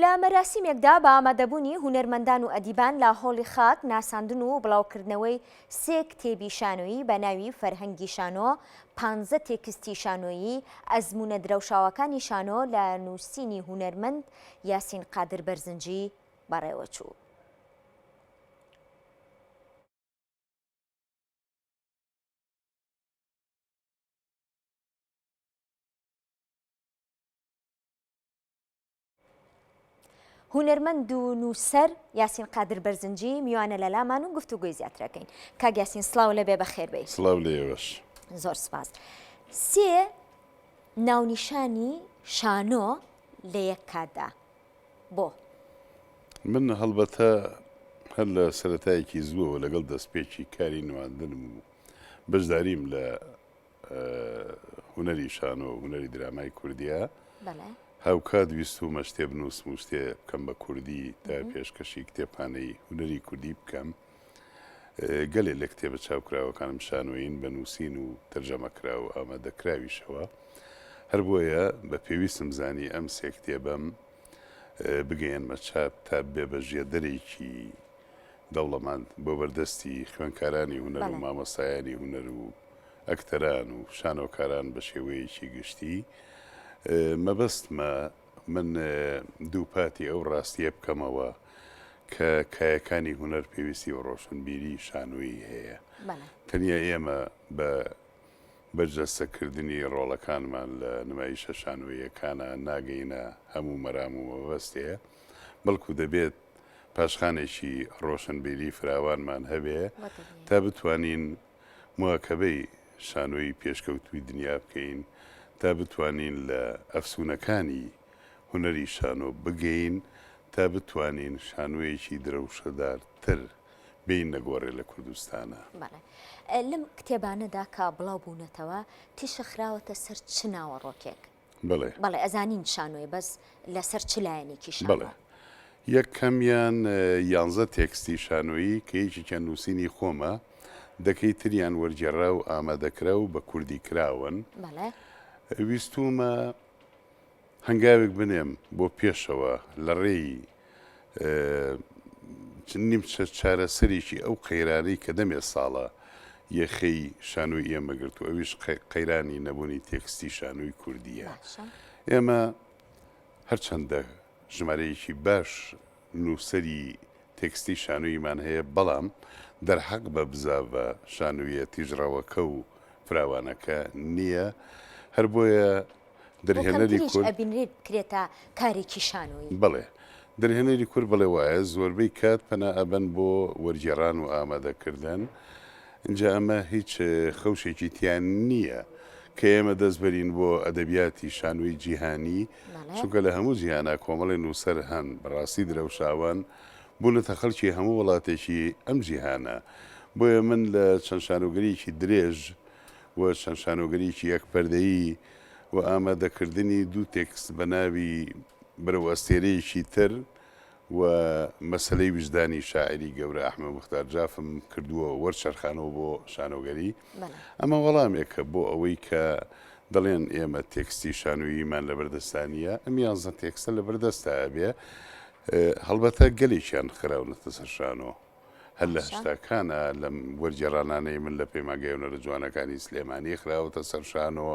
لە مەراسیمێکدا بە ئامادەبوونی هونەرمەندان و ئەدیبان لە هۆڵی خاک ناساندن و بڵاوکردنەوەی سێ کتێبی شانۆیی بە ناوی فەرهەنگی شانۆ، پانزە تێکستی شانۆیی، ئەزموونە درەوشاوەکانی شانۆ لە نووسینی هونەرمەند یاسین قادر بەرزنجی بەڕێوەچوو. هونەرمەند و نووسەر یاسین قادر بەرزنجی میوانە لە لامان و گفتوگۆی زیاترەکەین کاک یاسین سڵاو لەبێ بەخێر بێی سڵاو لە ئێوەش زۆر سپاس سێ ناونیشانی شانۆ لە یەک کاتدا بۆ؟ من هەڵبەتە هەر لە سەرەتایەکی زووەوە لەگەڵ دەستپێکی کاری نواندنم و بەشداریم لە هونەری شانۆ و هونەری درامای کوردیە هاوکات ویستومە شتێ بنووسم و شتێ بکەم بە کوردی تا پێشکەشی کتێبخانەی هونەری کوردی بکەم. گەلێ لە کتێبە چاپکراوەکانم شانۆیین بە نووسین و تەرجەمەکراو و ئامادەکراویشەوە. هەر بۆیە بە پێویستم زانی ئەم سێ کتێبەم بگەیەنمە چاپ تا ببێ بە ژێدەرێکی دەوڵەمەند بۆ بەردەستی خوێندکارانی هونەر و مامۆستایانی هونەر و ئەکتەران و شانۆکاران بە شێوەیەکی گشتی. مەبەستمە من دووپاتی ئەو ڕاستییە بکەمەوە کە کایەکانی هونەر پێویستی بە ڕۆشنبیری شانۆیی هەیە. تەنیا ئێمە بە بەرجەستەکردنی ڕۆڵەکانمان لە نمایشە شانۆییەکانا ناگەینە هەموو مەرام و مەبەستێ، بەڵکو دەبێت پاشخانێکی ڕۆشنبیری فراوانمان هەبێ تا بتوانین مواکەبەی شانۆی پێشکەوتووی دنیا بکەین، تا بتوانین لە ئەفسوونەکانی هونەری شانۆ بگەین، تا بتوانین شانۆیەکی درەوشەدارتر بێینە گۆڕێ لە کوردستانا. بەڵێ. لەم کتێبانەدا کە بڵاو بوونەتەوە، تیشک خراوەتە سەر چ ناوەڕۆکێک؟ بەڵێ. بەڵێ ئەزانین شانۆیە بەس لەسەر چ لایەنێکی شانۆ؟ بەڵێ. یەکەمیان یانزە تێکستی شانۆیی کە یەکێکیان نووسینی خۆمە، دەکەی تریان وەرگێڕراو و ئامادەکراو و بە کوردی کراون. بەڵێ. ویستوومە هەنگاوێک بنێم بۆ پێشەوە لە ڕێی نیمچە چارەسەرێکی ئەو قەیرانەی کە دەمێ ساڵە یەخەی شانۆی ئێمە گرت و ئەویش قەیرانی نەبوونی تێکستی شانۆی کوردییە. ئێمە هەرچەندە ژمارەیەکی باش نووسەری تێکستی شانۆییمان هەیە، بەڵام دەرحەق بە بزاڤە شانۆییە تیژڕەوەکە و فراوانەکە نییە، هەر بۆیە دەرهێنەری کەمتریش کورد. ئەبینرێت بکرێتە کارێکی شانۆیی. بەڵێ دەرهێنەری کورد بەڵێ وایە، زۆربەی کات پەنا ئەبەن بۆ وەرگێڕان و ئامادەکردن، ئینجا ئەمە هیچ خەوشێکی تیا نییە کە ئێمە دەست بەرین بۆ ئەدەبیاتی شانۆی جیهانی، چونکە لە هەموو جیهانا کۆمەڵێ نووسەر هەن بەڕاستی درەوشاوەن، بوونەتە خەڵکی هەموو وڵاتێکی ئەم جیهانە، بۆیە من لە چەند شانۆگەرییەکی درێژ و چەند شانۆگەرییەکی یەک پەردەیی و ئامادەکردنی دوو تێکست بە ناوی بەرەو ئەستێرەیەکی تر و مەسەلەی ویژدانی شاعیری گەورە ئەحمەد موختار جافم کردووە وەرچەرخانەوە بۆ شانۆگەری. ئەمە وەڵامێکە بۆ ئەوەی کە دەڵێن ئێمە تێکستی شانۆییمان لەبەردەستا نییە، ئەم یانزە تێکستە لەبەردەستا ئەبێ. هەڵبەتە گەلێکیان خراونەتە سەر شانۆ. هەر لە هەشتاکانە لەم وەرگێڕانانەی من لە پەیمانگای هونەرە جوانەکانی سلێمانی خراوەتە سەر شانۆ،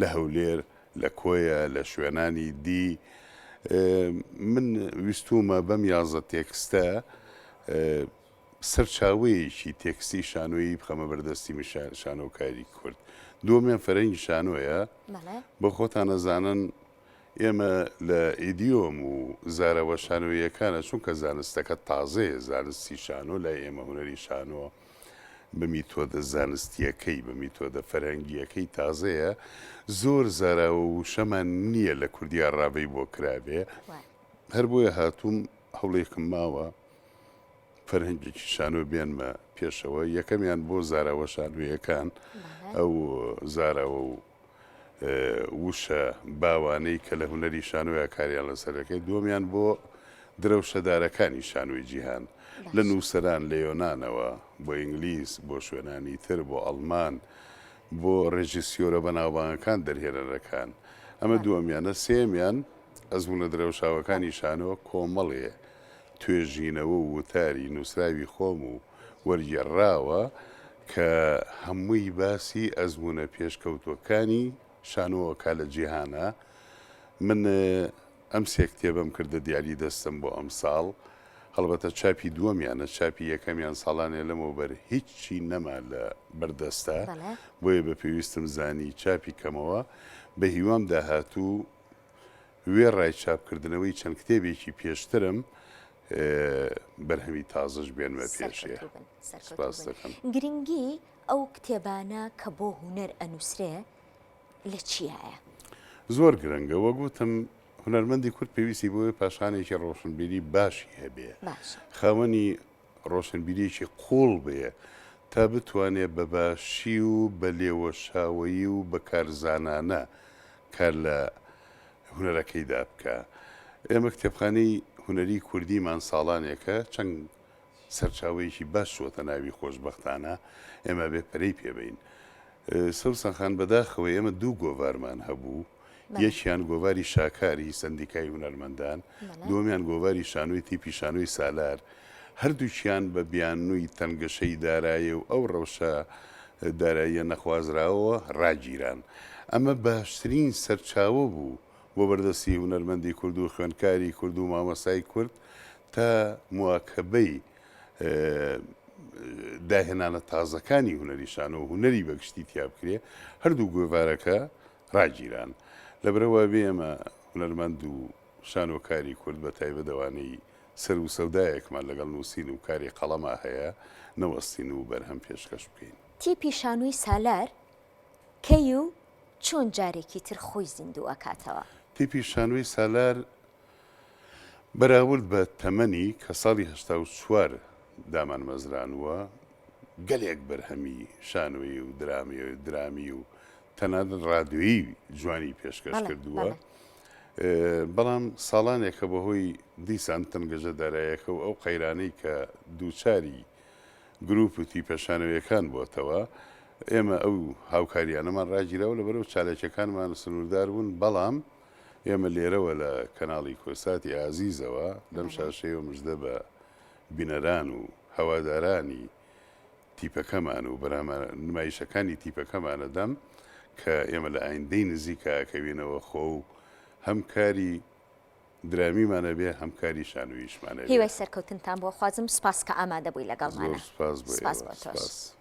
لە هەولێر، لە کۆیە، لە شوێنانی دی. من ویستوومە بەم یازدە تێکستە سەرچاوەیەکی تێکستی شانۆیی بخەمە بەردەستی شانۆکاری کورد. دووەمیان فەرەنگی شانۆیە. بۆ خۆتان ئەزانن ئێمە لە ئیدیۆم و زاراوە شانۆییەکانە، چونکە زانستەکە تازەیە، زانستی شانۆ لای ئێمە هونەری شانۆ بە میتۆدە زانستییەکەی، بە میتۆدە فەرهەنگییەکەی تازەیە، زۆر زاراوە و وشەمان نییە لە کوردیا ڕاڤەی بۆ کرابێ، هەر بۆیە هاتووم هەوڵێکم ماوە فەرهەنگێکی شانۆ بێنمە پێشەوە، یەکەمیان بۆ زاراوە شانۆیەکان، ئەو زاراوە و وشە باوانەی کە لە هونەری شانۆیا کاریان لەسەر دەکرێت، دووەمیان بۆ درەوشەدارەکانی شانۆی جیهان، لە نووسەران لە یۆنانەوە بۆ ئینگلیز، بۆ شوێنانی تر، بۆ ئەڵمان، بۆ ڕێژیسیۆرە بەناوبانگەکان، دەرهێنەرەکان. ئەمە دووەمیانە. سێیەمیان. ئەزموونە درەوشاوەکانی شانۆ کۆمەڵێ توێژینەوە و وتاری نووسراوی خۆم و وەرگێڕراوە کە هەمووی باسی ئەزموونە پێشکەوتووەکانی شانۆ ئەکا لە جیهانا. من ئەم سێ کتێبەم کردە دیاری دەستم بۆ ئەمساڵ. هەڵبەتە چاپی دووەمیانە، چاپی یەکەمیان ساڵانێ لەمەوبەر هیچی نەما لە بەردەستا، بۆیە بە پێویستم زانی چاپی کەمەوە. بە هیوام داهاتوو وێڕای چاپکردنەوەی چەند کتێبێکی پێشترم، بەرهەمی تازەش بێنمە پێشێ. سپاست دەکەم. گرنگی ئەو کتێبانە کە بۆ هونەر ئەنووسرێ لە چیایە؟ زۆر گرنگە، وەک وتم هونەرمەندی کورد پێویستی بەوەیە پاشخانێکی ڕۆشنبیری باشی هەبێ، خاوەنی ڕۆشنبیرییەکی قووڵ بێ تا بتوانێ بە باشی و بە لێوەشاوەیی و بە کارزانانە کار لە هونەرەکەیدا بکا. ئێمە کتێبخانەی هونەری کوردیمان ساڵانێکە چەند سەرچاوەیەکی باش چووەتە ناوی خۆشبەختانە ئێمە ئەبێ پەرەی پێ بەین. سەوسەن خان بەداخەوە ئێمە دوو گۆڤارمان هەبوو، یەکیان گۆڤاری شاکار هی سەندیکای هونەرمەندان، دووەمیان گۆڤاری شانۆی تیپی شانۆی سالار. هەردووکیان بە بیانووی تەنگەشەی دارایی و ئەو ڕەوشە داراییە نەخوازراوەوە ڕاگیران. ئەمە باشترین سەرچاوە بوو بۆ بەردەستی هونەرمەندی کورد و خوێندکاری کورد و مامۆستای کورد تا مواکەبەی داهێنانە تازەکانی هونەری شانۆ و هونەری بەگشتی تیا بکرێ، هەردوو گۆڤارەکە ڕاگیران. لەبەرئەوە بێ ئێمە هونەرمەند و شانۆکاری کورد بە تایبەت ئەوانەی سەر و سەودایەکمان لەگەڵ نووسین و کاری قەڵەما هەیە نەوەستین و بەرهەم پێشکەش بکەین. تیپی شانۆی سالار کەی و چۆن جارێکی تر خۆی زیندوو ئەکاتەوە؟ تیپی شانۆی سالار بەراورد بە تەمەنی کە ساڵی 84 دامانمەزرانووە، گەلێک بەرهەمی شانۆیی و درامی و تەنانەت ڕادیۆیی جوانی پێشکەش کردووە. بەڵام ساڵانێکە بەهۆی دیسان تەنگەژە دارایەکە و ئەو قەیرانەی کە دووچاری گروپ و تیپە شانۆیەکان بۆتەوە، ئێمە ئەو هاوکاریانەمان ڕاگیرا و لەبەرئەو چالاکیەکانمان سنووردار بوون، بەڵام ئێمە لێرەوە لە کەناڵی کوردساتی ئازیزەوە لەم شاشەیەوە مژدە بە بینەران و هەوادارانی تیپەکەمان و بەرهەمە نمایشەکانی تیپەکەمان ئەدەم کە ئێمە لە ئایندەی نزیکا ئەکەوینەوە خۆ و هەم کاری درامیمان ئەبێ هەم کاری شانۆییشمان ئەبێ. هیوای سەرکەوتنتان بۆ خوازم سوپاس کە ئامادە بووی لەگەڵمانا. زۆر سوپاس بۆ سوپاس ئێوە بۆ تۆش. سوپاس.